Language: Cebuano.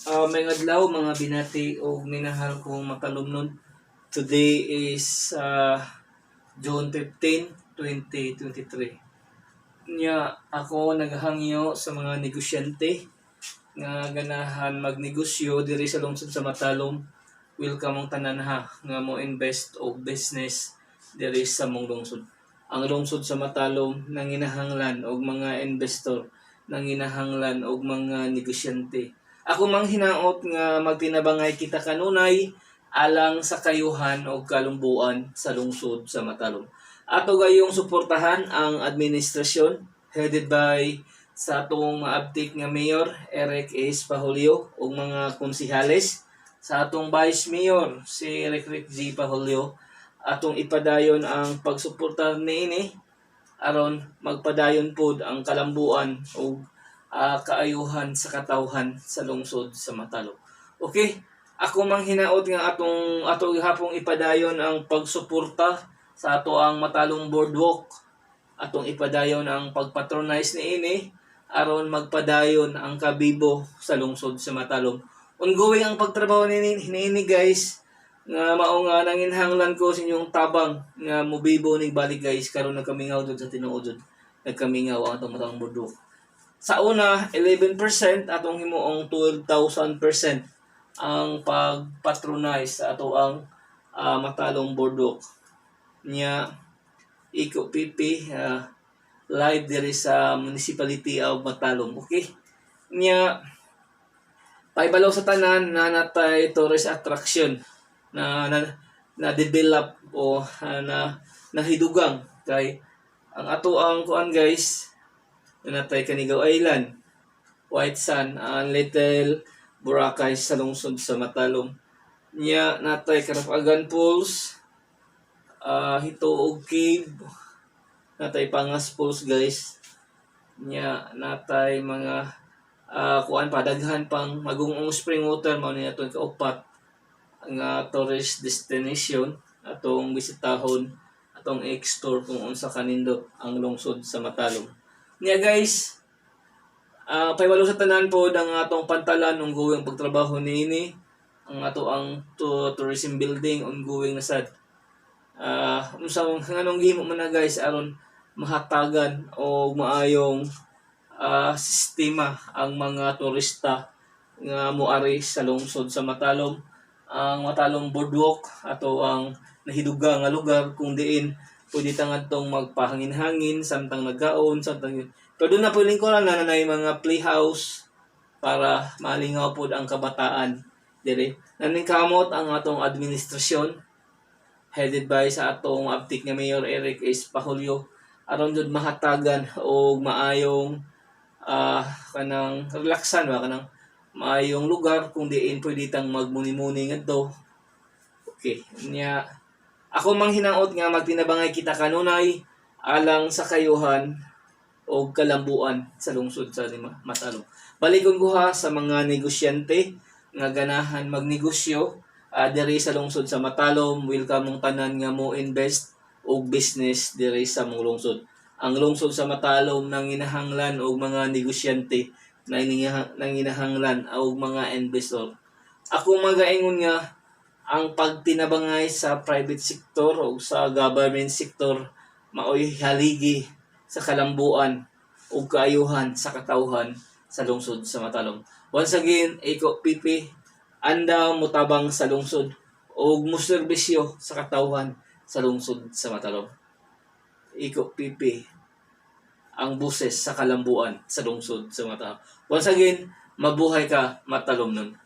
Maayong adlaw, mga binati og minahal kong matalomnon. Today is June 15, 2023. Nya ako naghangyo sa mga negosyante nga ganahan magnegosyo diri sa lungsod sa Matalom. Welcome ang tanan ha nga mo invest og business diri sa mong lungsod. Ang lungsod sa Matalom nanginahanglan og mga investor, nanginahanglan og mga negosyante. Ako mang hinaot nga magtinabangay kita kanunay alang sa kayuhan og kalumbuan sa lungsod sa Matalom. Ato gayong suportahan ang administrasyon headed by sa atong maabtik nga mayor Eric S. Pahulyo ug mga konsihales, sa atong vice mayor si Eric Rick G. Pahulyo. Atong ipadayon ang pagsuporta niini aron magpadayon pod ang kalambuan ug kaayuhan sa katawhan sa lungsod sa Matalom. Okay, ako mang hinaot nga atong ato gihapong ipadayon ang pagsuporta sa ato ang Matalom Boardwalk. Atong ipadayon ang pagpatronize niini aron magpadayon ang kabibo sa lungsod sa Matalom. Ongoing ang pagtrabaho niini, guys, nga mao nga nanginhanglan ko sa inyong tabang nga mobibo ning balik, guys. Karon nagkamingaw jud sa tinuod jud, nagkamingaw ang atong Matalom Boardwalk. Sa una 11%, atong himuong 12,000% ang pagpatronize sa ato ang Matalom Boardwalk. Nya Iko PP live diri sa Municipality of Matalom. Okay, nya paibalaw sa tanan na natay tourist attraction na na develop o na nahidugang kay ang ato ang kuan, guys, na natay Canigao Island, White Sand, ang Little Boracay sa lungsod sa Matalom. Nya natay Karapagan Falls, Hituog Cave, natay Pangas Falls, guys. Nya natay mga kuan pa, daghan pang Magungong Spring Water, mao ni atong kaupat nga tourist destination atong bisitahon, atong explore kung unsa kanindot ang lungsod sa Matalom. Nya guys, pahiwalo sa tanan po ang atong pantalan, ongoing pagtrabaho niini. Ang ato ang tourism building, ongoing na sad. Unsa nganong gihimo man na, guys, aron mahatagan og maayong sistema ang mga turista nga moari sa lungsod sa Matalom. Ang Matalom Boardwalk, ato ang nahiduga nga lugar kung diin pwede ta ngadtong magpahangin-hangin samtang nagkaon, samtang, pero doon na po lingkuran na nanay mga playhouse para malingaw pod ang kabataan dire. Naningkamot ang atong administrasyon headed by sa atong abtik nga Mayor Eric S. Pahulyo aron jud mahatagan og maayong kanang relaxan ba, kanang maayong lugar kung diin pwede tang magmuni-muni ngadto. Okay, nya ako mang hinaot nga magtinabangay kita kanunay alang sa kayuhan o kalambuan sa lungsod sa Matalom. Balikon ko ha sa mga negosyante nga ganahan magnegosyo diri sa lungsod sa Matalom. Welcome mong tanan nga mo invest og business diri sa mong lungsod. Ang lungsod sa Matalom nanginahanglan og mga negosyante, nanginahanglan og mga investor. Ako magaingon nga ang pagtinabangay sa private sector o sa government sector maoy haligi sa kalambuan ug kaayuhan sa katawhan sa lungsod sa Matalom. Once again, Iko PP, anda motabang sa lungsod ug moserbisyo sa katawhan sa lungsod sa Matalom. Iko PP, ang boses sa kalambuan sa lungsod sa Matalom. Once again, mabuhay ka, Matalom nun.